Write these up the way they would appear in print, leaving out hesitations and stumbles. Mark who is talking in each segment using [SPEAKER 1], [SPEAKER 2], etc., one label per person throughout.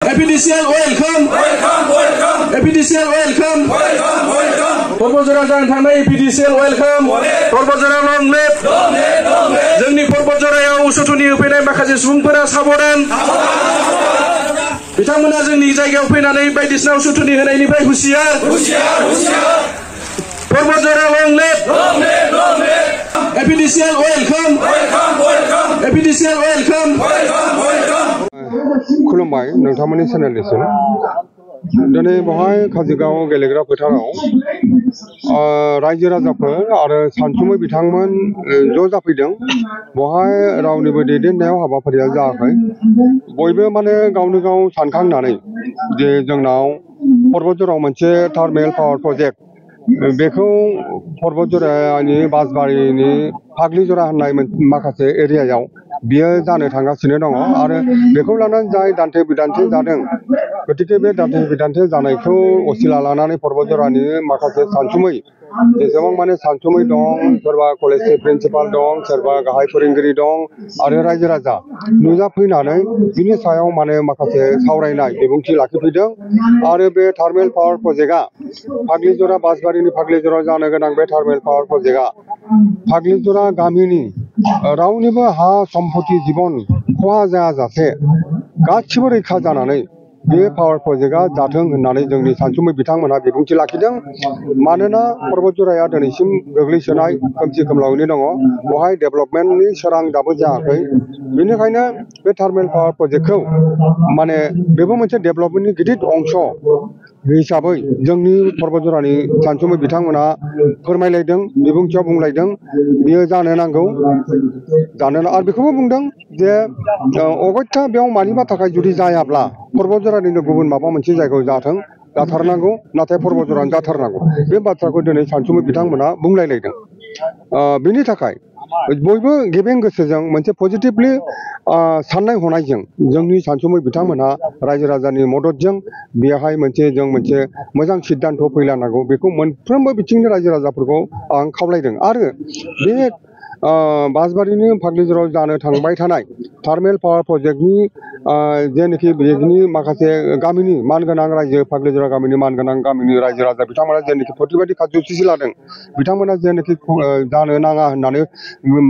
[SPEAKER 1] APDCL welcome. APDCL welcome. Porbojoraयाव जानो थांनाय APDCL welcome. Porbojoraयाव long live. जोंनि Porbojoraयाव उसुथुनि होफैनाय माखासे सुबुंफोरा साबधान। बिथांमोना जोंनि जायगायाव फैनानै बायदिसिना उसुथुनि होनायनिफ्राय हुसियार। Porbojoraयाव long live. APDCL welcome. APDCL welcome.
[SPEAKER 2] खुलुमबाय नोंथांमोननि चेनेलनिसिम दिनै बहाय काजिगाव गेलेग्रा फोथाराव रायजो राजाफोर आरो सानसुमै बिथांमोन ज' जाफैदों। बहाय रावनिबो दैदेननायाव हाबाफारिया जायाखै। बयबो माने गावनो गाव सानखांनानै जे जोंनाव पर्बतजराव मोनसे थार्मेल पावार प्रजेक्ट बेखौ पर्बतजरानि बासबारिनि फाग्लिजरा होननाय माखासे एरियायाव बियो जानो थांगासिनो दङ आरो बेखौ लानानै जाय दान्थे बिदान्थे जादों। गतिके बे दान्थे बिदान्थे जानायखौ असिला लानानै पर्बतजरानि माखासे सानसुमै जेसेबां माने सानसुमै दं, सोरबा कलेजनि प्रिन्सिपाल दं, सोरबा गाहाय फोरोंगिरि दं आरो रायजो राजा नुजाफैनानै बिनि सायाव माने माखासे सावरायनाय बिबुंथि लाखिफैदों आरो बे थार्मेल पावार प्रजेक्टआ फाग्लिजरा बासबारिनि फाग्लिजरायाव जानो गोनां बे थार्मेल पावार प्रजेक्टआ फाग्लिजरा गामिनि रावनिबो हा सम्पति जीवन खहा जायाजासे गासिबो रैखा जानानै बे पावार प्रजेक्टआ जाथों होननानै जोंनि सानसुमै बिथांमोनहा बिबुंथि लाखिदों। मानोना पर्बतजराया दिनैसिम गोग्लैसोनाय खोमसि खोमलावैनो दङ। बहाय डेभेलपमेन्टनि सोरां दाबो जायाखै। बेनिखायनो बे थार्मेल पावार प्रजेक्टखौ माने बेबो मोनसे डेभेलपमेन्टनि गिदिर अंश हिसाबै जोंनि पर्बतजरानि सानसुमै बिथांमोना फोरमायलायदों, बिबुंथियाव बुंलायदों बियो जानो नांगौ आरो बेखौबो बुंदों जे अगत्या बेयाव मानिबा थाखाय जुदि जायाब्ला पर्बतजरानिनो गुबुन माबा मोनसे जायगायाव जाथारनांगौ, नाथाय पर्बतजरानो जाथारनांगौ। बे बाथ्राखौ दिनै सानसुमै बिथांमोना बुंलायलायदों। बेनि थाखाय बयबो गेबें गोसोजों मोनसे पजिटिभलि साननाय हनायजों जोंनि सानसुमै बिथांमोनहा रायजो राजानि मददजों बेवहाय जों मोनसे मोजां सिद्धान्त फैलानांगौ बेखौ मोनफ्रोमबो बिथिंनि रायजो राजाफोरखौ आं खावलायदों। आरो बे बासबारिनि फाग्लिजरायाव जानो थांबाय थानाय थार्मेल पावार प्रजेक्टनि जेनाखि बेनि माखासे गामिनि मानगोनां रायजो फाग्लिजरा गामिनि मानगोनां गामिनि रायजो राजा बिथांमोना जेनाखि प्रतिबादि कार्यसुचि लादों, बिथांमोना जेनाखि जानो नाङा होननानै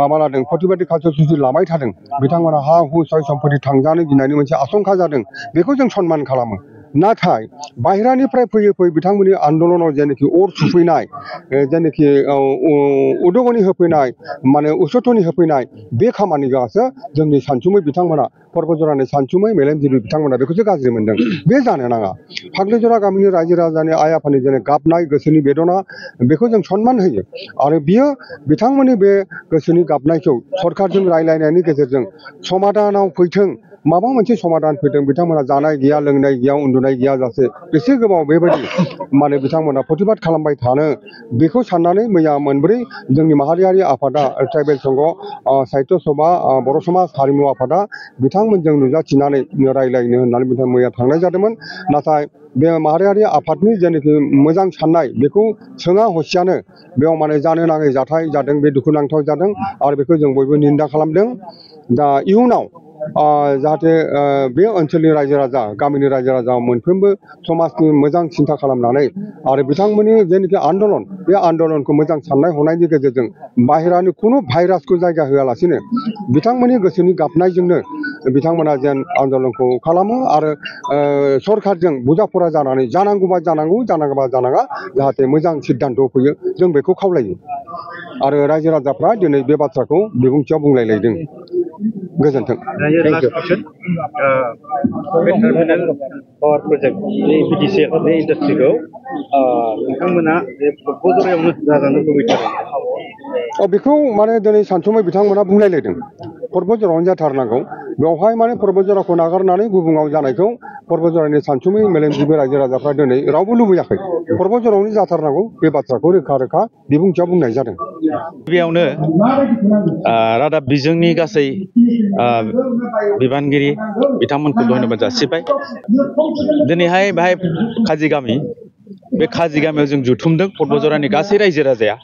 [SPEAKER 2] माबा लादों, प्रतिबादि कार्यसुचि लाबाय थादों, बिथांमोना हा हु सय सम्पति थांजानो गिनायनि मोनसे आशंका जादों, बेखौ जों सन्मान खालामो। नाथाय बाहेरानिफ्राय फैयै बिथांमोननि आन्दलनाव जेनाखि अर सुफैनाय, जेनाखि उदगनि होफैनाय, माने उसुथनि होफैनाय बे खामानियासो जोंनि सानसुमै बिथांमोना पर्बतजरानि सानसुमै मेलेमजिबि बिथांमोना बेखौसो गाज्रि मोनदों। बे जानो नाङा। फाग्लिजरा गामिनि रायजो राजानि आइ आफानि जेने गाबनाय गोसोनि बेदना बेखौ जों सन्मान होयो आरो बियो बिथांमोननि बे गोसोनि गाबनायखौ सरकारजों रायलायनायनि गेजेरजों समाधानाव फैथों, माबा मोनसे समाधान फैथों। बिथांमोना जानाय गैया, लोंनाय गैया, उन्दुनाय गैया जासे बेसे गोबाव बेबायदि माने बिथांमोना प्रतिबाद खालामबाय थानो, बेखौ साननानै मैया मोनब्रै जोंनि माहारियारि आफादा ट्राइबेल संघ, साहित्य सभा, बर' समाज हारिमु आफादा बिथांमोनजों नुजाथिनानै रायलायनो होननानै बिथां मैया थांनाय जादोंमोन। नाथाय बे माहारियारि आफादनि जेनाखि मोजां साननाय बेखौ सोङा हसियानो बेयाव माने जानो नाङै जाथाय जादों, बे दुखुनांथाव जादों आरो बेखौ जों बयबो निन्दा खालामदों। दा इयुनाव जाहाथे बे ओनसोलनि रायजो राजा, गामिनि रायजो राजा मोनफ्रोमबो समाजनि मोजां सिन्था खालामनानै आरो बिथांमोननि जेनाखि आन्दलन, बे आन्दलनखौ मोजां साननाय हनायनि गेजेरजों बाहेरानि खुनु भाइरासखौ जायगा होआलासिनो बिथांमोननि गोसोनि गाबनायजोंनो बिथांमोना जेन आन्दलनखौ खालामो आरो सरकारजों बुजाफरा जानानै जानांगौबा जानांगौ, जानाङाबा जानाङा, जाहाथे मोजां सिद्धान्त फैयो जों बेखौ खावलायो आरो रायजो राजाफ्रा दिनै बे बाथ्राखौ बिबुंथियाव बुंलायलायदों। गोजोन्थों।
[SPEAKER 3] बे टार्मिनेल पावार प्रजेक्ट APDCL बे इन्डास्ट्रिखौ बिथांमोना पर्बतजरायावनो जाजानो लुबैथारो।
[SPEAKER 2] बेखौ माने दिनै सानसुमै बिथांमोना बुंलायलायदों पर्बतजरायावनो जाथारनांगौ। बेवहाय माने पर्बतजराखौ नागारनानै गुबुनाव जानायखौ पर्बतजरानि सानसुमै मेलेमजिबि रायजो राजाफ्रा दिनै रावबो लुबैयाखै। पर्बतजरायावनो जाथारनांगौ बे बाथ्राखौ रोखा रोखा बिबुंथियाव बुंनाय जादों।
[SPEAKER 3] गिबियावनो रादाब बिजोंनि गासै बिबानगिरि बिथांमोनखौ धन्यबाद जासिबाय। दिनैहाय बेहाय काजि गामि, बे काजि गामियाव जों जुथुमदों पर्बतजरानि गासै रायजो राजाया।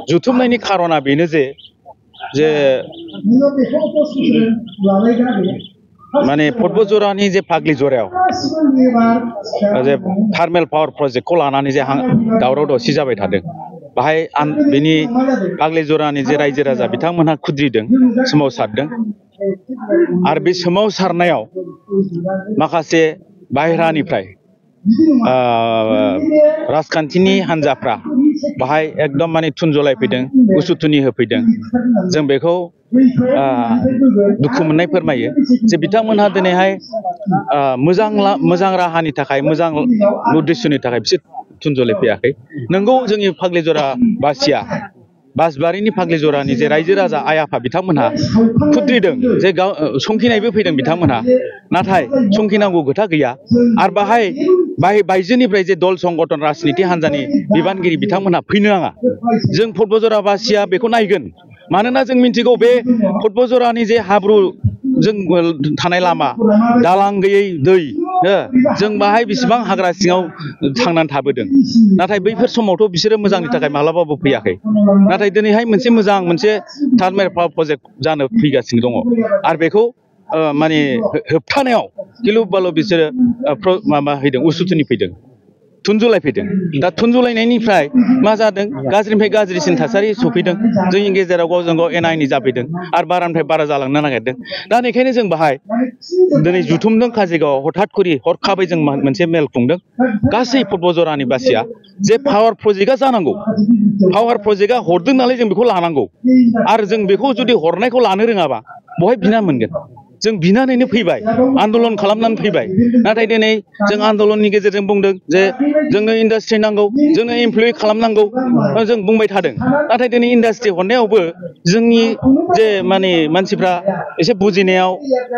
[SPEAKER 3] जुथुमनायनि खारना बेनो जे माने पर्बतजरानि जे फाग्लि जरायाव जे थार्मेल पावार प्रजेक्टखौ लानानै जे दावराव दावसि जाबाय थादों बाहाय बेनि फाग्लि जरानि जे रायजो राजा बिथांमोनहा खुद्रिदों सोमावसारदों आरो बे सोमावसारनायाव माखासे बाहेरानिफ्राय राजखान्थिनि हान्जाफ्रा बाहाय एकदम माने थुनजलायफैदों उसुथुनि होफैदों जों बेखौ दुखु मोननाय फोरमायो जे बिथांमोनहा दिनैहाय मोजां राहानि थाखाय मोजां उद्देश्यनि थाखाय बिसोर थुनजलायफैयाखै नंगौ जोंनि फाग्लिजरा बासिया बासबारिनि फाग्लिजरानि जे रायजो राजा आइ आफा बिथांमोनहा खुद्रिदों जे संखिनायबो फैदों बिथांमोनहा नाथाय संखिनांगौ खोथा गैया आरो बाहाय बायजोनिफ्राय जे दल संगठन राजनिति हान्जानि बिबानगिरि बिथांमोनहा फैनो नाङा जों पर्बतजरा बासिया बेखौ नायगोन मानोना जों मिन्थिगौ बे पर्बतजरानि जे हाब्रु जों थानाय लामा दालां गैयै दै जों बाहाय बेसेबां हाग्रा सिङाव थांनानै थाबोदों नाथाय बैफोर समावथ' बिसोरो मोजांनि थाखाय मालाबाबो फैयाखै नाथाय दिनैहाय मोनसे थार्मेल पावार प्रजेक्ट जानो फैगासिनो दङ आरो बेखौ माने होबथानायाव गिलु बालु बिसोरो माबा फैदों उसुथुनि फैदों थुनजुलायफैदों दा थुनजुलायनायनिफ्राय मा जादों गाज्रिनिफ्राय गाज्रिसिन थासारि सफैदों जोंनि गेजेराव गावजों गाव एना एनि जाफैदों आरो बारानिफ्राय बारा जालांनो नागिरदों दा बेनिखायनो जों बाहाय दिनै जुथुमदों काजिगावआव हठात करि हरखाबै जों मोनसे मेल खुंदों गासै पर्बतजरानि बासिया जे पावार प्रजेक्टआ जानांगौ पावार प्रजेक्टआ हरदों नालाय जों बेखौ लानांगौ आरो जों बेखौ जुदि हरनायखौ लानो रोङाबा बहाय बिना मोनगोन जों बिनानैनो फैबाय आन्दलन खालामनानै फैबाय नाथाय दिनै जों आन्दलननि गेजेरजों बुंदों जे जोंनो इन्डास्ट्रि नांगौ जोंनो एमप्लय खालामनांगौ जों बुंबाय थादों नाथाय दिनै इन्डास्ट्रि हरनायावबो जोंनि जे माने मानसिफ्रा एसे बुजिनायाव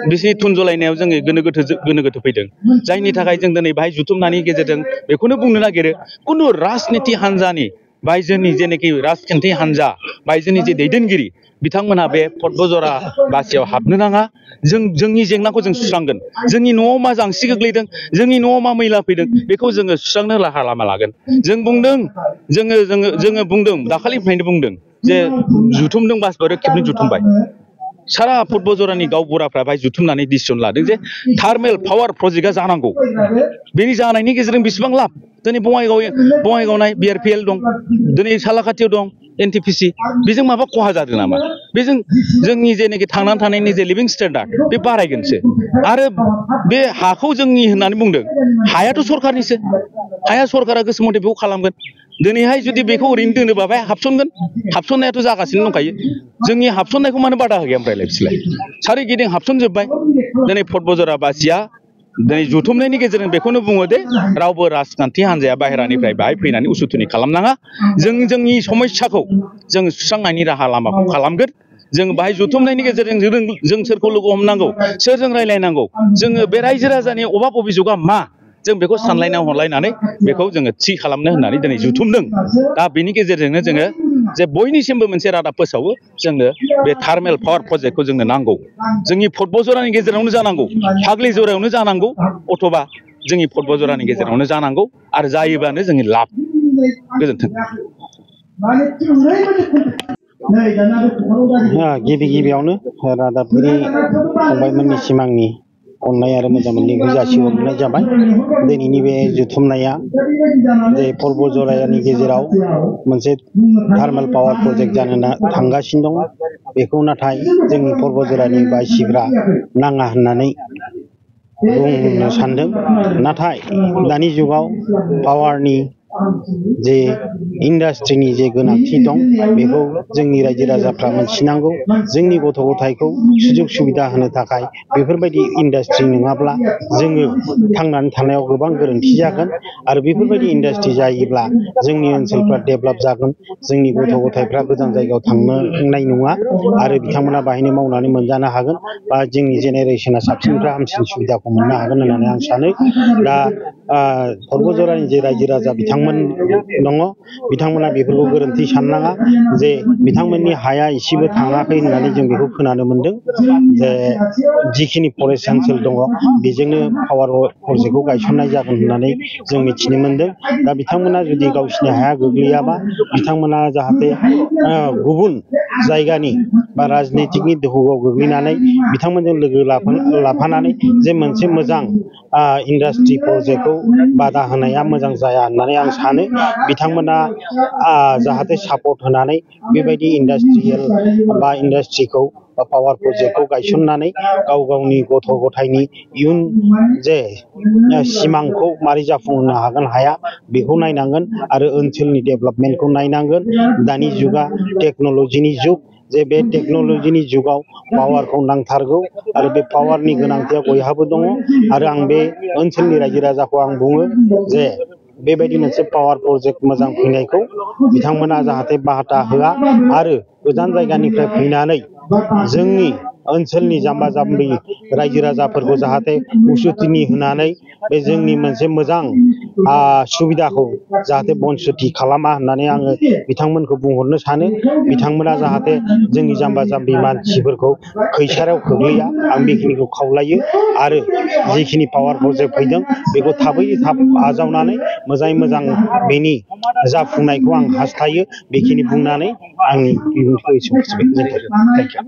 [SPEAKER 3] बिसिनि थुनजलायनायाव जोङो गोनो गोथो फैदों जायनि थाखाय जों दिनै बाहाय जुथुमनायनि गेजेरजों बेखौनो बुंनो नागिरो खुनु राजनिति हान्जानि बायजोनि जेनाखि राजखान्थि हान्जा बायजोनि जे दैदेनगिरि बिथांमोनहा बे पर्बतजरा बासियाव हाबनो नाङा जोंनि जेंनाखौ जों सुस्रांगोन जोंनि न'आव मा जांसि गोग्लैदों जोंनि न'आव मा मैला फैदों बेखौ जोङो सुस्रांनो राहा लामा लागोन जों बुंदों जोङो बुंदों दाखालिनिफ्रायनो बुंदों जे जुथुमदों बासबारियाव खेबनै जुथुमबाय सारा पर्बतजरानि गावबुराफ्रा बाहाय जुथुमनानै डिसिसन लादों जे थार्मेल पावार प्रजेक्टआ जानांगौ बेनि जानायनि गेजेरजों बेसेबां लाब दिनै बङाइगाव नाय BRPL दं दिनै सालाकाथियाव दं NTPC बेजों माबा खहा जादों नामा बेजों जोंनि जेनाखि थांनानै थानायनि जे लिभिं स्टेन्डार्ड बे बारायगोनसो आरो बे हाखौ जोंनि होननानै बुंदों हायाथ' सरखारनिसो हाया सरकारा गोसो मथे बेखौ खालामगोन दिनैहाय जुदि बेखौ ओरैनो दोनोबा बाहाय हाबसननायाथ' जागासिनो दंखायो जोंनि हाबसननायखौ मानो बादा होया ओमफ्रायलाय बिसोरलाय सारिगिदिं हाबसनजोब्बाय दिनै पर्बतजरा बासिया दिनै जुथुमनायनि गेजेरजों बेखौनो बुङो दे रावबो राजखान्थि हान्जाया बाहेरानिफ्राय बाहाय फैनानै उसुथुनि खालामनाङा जोंनि समस्याखौ जों सुस्रांनायनि राहा लामाखौ खालामगोन जों बाहाय जुथुमनायनि गेजेरजों जों सोरखौ लोगो हमनांगौ सोरजों रायलायनांगौ जोङो बे रायजो राजानि अभाब अभिजोगआ मा जों बेखौ सानलायना हरलायनानै बेखौ जोङो थि खालामनो होननानै दिनै जुथुमदों दा बेनि गेजेरजोंनो जोङो जे बयनिसिमबो मोनसे रादाब फोसावो जोंनो बे थार्मेल पावार प्रजेक्टखौ जोंनो नांगौ जोंनि पर्बतजरानि गेजेरावनो जानांगौ फाग्लिजरायावनो जानांगौ अथबा जोंनि पर्बतजरानि गेजेरावनो जानांगौ आरो जायोबानो जोंनि लाब गोजोन्थों
[SPEAKER 4] गिबियावनो रादाबगिरि फंबायमोननि सिमांनि अननाय आरो मोजां मोननायखौ जासिहरनाय जाबाय दिनैनि बे जुथुमनाया जे पर्बतजरानि गेजेराव मोनसे थार्मेल पावार प्रजेक्ट जानो थांगासिनो दङ बेखौ नाथाय जोंनि पर्बतजरानि बासिफ्रा नाङा होननानै बुंनो सानदों नाथाय दानि जुगाव पावारनि जे इन्डास्ट्रिनि जे गोनांथि दं बेखौ जोंनि रायजो राजाफ्रा मोनथिनांगौ जोंनि गथ' गथायखौ सुजुग सुबिदा होनो थाखाय बेफोरबायदि इन्डास्ट्रि नङाब्ला जोङो थांनानै थानायाव गोबां गोरोन्थि जागोन आरो बेफोरबायदि इन्डास्ट्रि जायोब्ला जोंनि ओनसोलफ्रा डेभेलप जागोन जोंनि गथ' गथायफ्रा गोजान जायगायाव थांनाय नङा आरो बिथांमोना बाहायनो मावनानै मोनजानो हागोन बा जोंनि जेनेरेसना साबसिननिफ्राय हामसिन सुबिदाखौ मोननो हागोन होननानै आं सानो दा पर्बतजरानि जे रायजो राजा बिथांमोन दङ बिथांमोना बेफोरखौ गोरोन्थि साननाङा जे बिथांमोननि हाया एसेबो थाङाखै होननानै जों बेखौ खोनानो मोनदों जे जिखिनि फरेस्ट ओनसोल दङ बेजोंनो पावार प्रजेक्टखौ गायसननाय जागोन होननानै जों मिथिनो मोनदों दा बिथांमोना जुदि गावसिनि हाया गोग्लैयाबा बिथांमोना जाहाथे गुबुन जायगानि बा राजनितिकनि दोहौआव गोग्लैनानै बिथांमोनजों लोगो लाफानानै जे मोनसे मोजां इन्डास्ट्रि प्रजेक्टखौ बादा होनाया मोजां जाया होननानै आं सानो बिथांमोना जाहाथे सापर्ट होनानै बेबायदि इन्डास्ट्रियेल बा इन्डास्ट्रिखौ बा पावार प्रजेक्टखौ गायसननानै गाव गावनि गथ' गथायनि इयुन जे सिमांखौ मारै जाफुंहोनो हागोन हाया बेखौ नायनांगोन आरो ओनसोलनि डेभेलपमेन्टखौ नायनांगोन। दानि जुगा टेक्न'लजिनि जुग जे बे टेक्न'लजिनि जुगाव पावारखौ नांथारगौ आरो बे पावारनि गोनांथिया बयहाबो दङ आरो आं बे ओनसोलनि रायजो राजाखौ आं बुङो जे बेबायदि मोनसे पावार प्रजेक्ट मोजां फैनायखौ बिथांमोना जाहाथे बाहाथा होआ आरो गोजान जायगानिफ्राय फैनानै जोंनि ओनसोलनि जाम्बा जाम्बि रायजो राजाफोरखौ जाहाथे उसुथिनि होनानै बे जोंनि मोनसे मोजां सुबिदाखौ जाहाथे बनसुथि खालामा होननानै आङो बिथांमोनखौ बुंहरनो सानो। बिथांमोना जाहाथे जोंनि जाम्बा जाम्बि मानसिफोरखौ खैसाराव खोख्लैया आं बेखिनिखौ खावलायो आरो जिखिनि पावार प्रजेक्ट फैदों बेखौ थाब आजावनानै मोजाङै मोजां बेनि जाफुंनायखौ आं हास्थायो। बेखिनि बुंनानै आंनि बिबुंथिखौ एसेयावनो फोजोबबाय।